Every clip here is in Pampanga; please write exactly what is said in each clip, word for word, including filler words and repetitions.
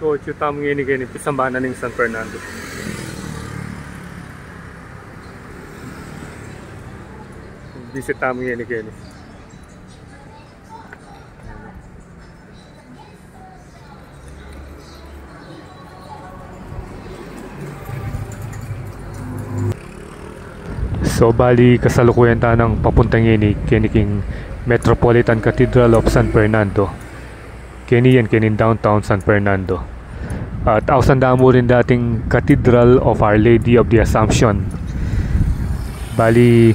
So, atyu tamu ngeni keni pisamban na ning San Fernando. Visit tamu ngeni keni. So, bali, kasalukuyan ta nang papunta ngeni keni king Metropolitan Cathedral of San Fernando. Keni yan, keni downtown San Fernando. At ausan da mu rin dating Cathedral of Our Lady of the Assumption. Bali,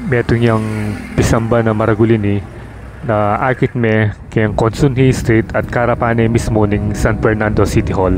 metung yang pisamban a maragul ini na akit me keng Consunji Street at karapan ne mismu ning San Fernando City Hall.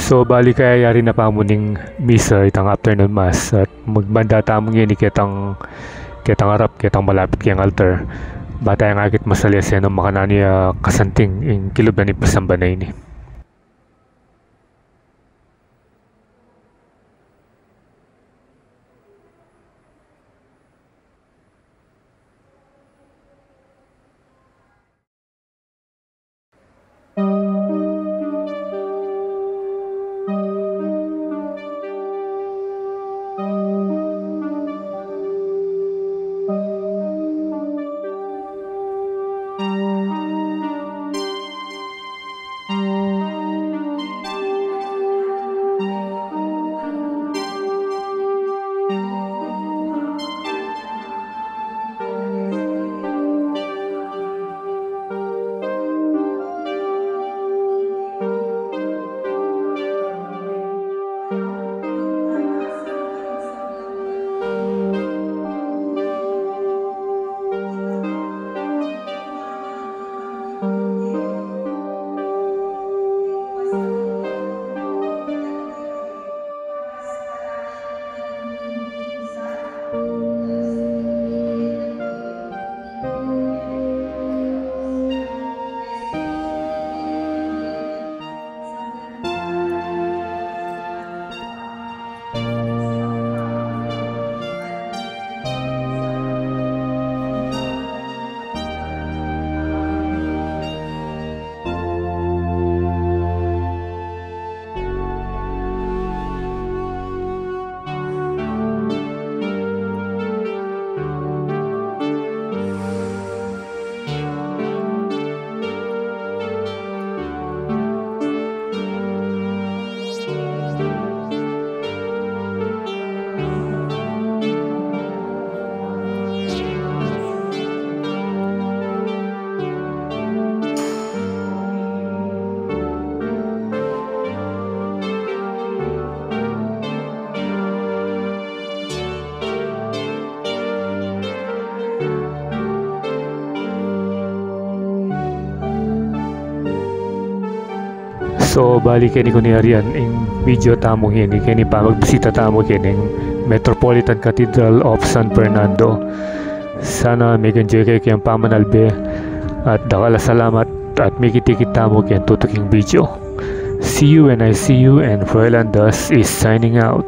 So, bali kayayari na pamu ning misa, itang afternoon mass, at magmanda tamu ngeni ketang, ketang arap, ketang malapit keng altar. Ba taya ngakit masali senu makananu ya kasanting ing kilub na ning pisamban a ini. So, bali keni ku ne arian ing video tamu ngeni, keni pamagbisita tamu keni Metropolitan Cathedral of San Fernando. Sana meg-enjoy kayu keng pamanalbe, at dakal a salamat, at mikit-ikit tamu keng tutuking video. See you when I see you, and Froilan Das is signing out.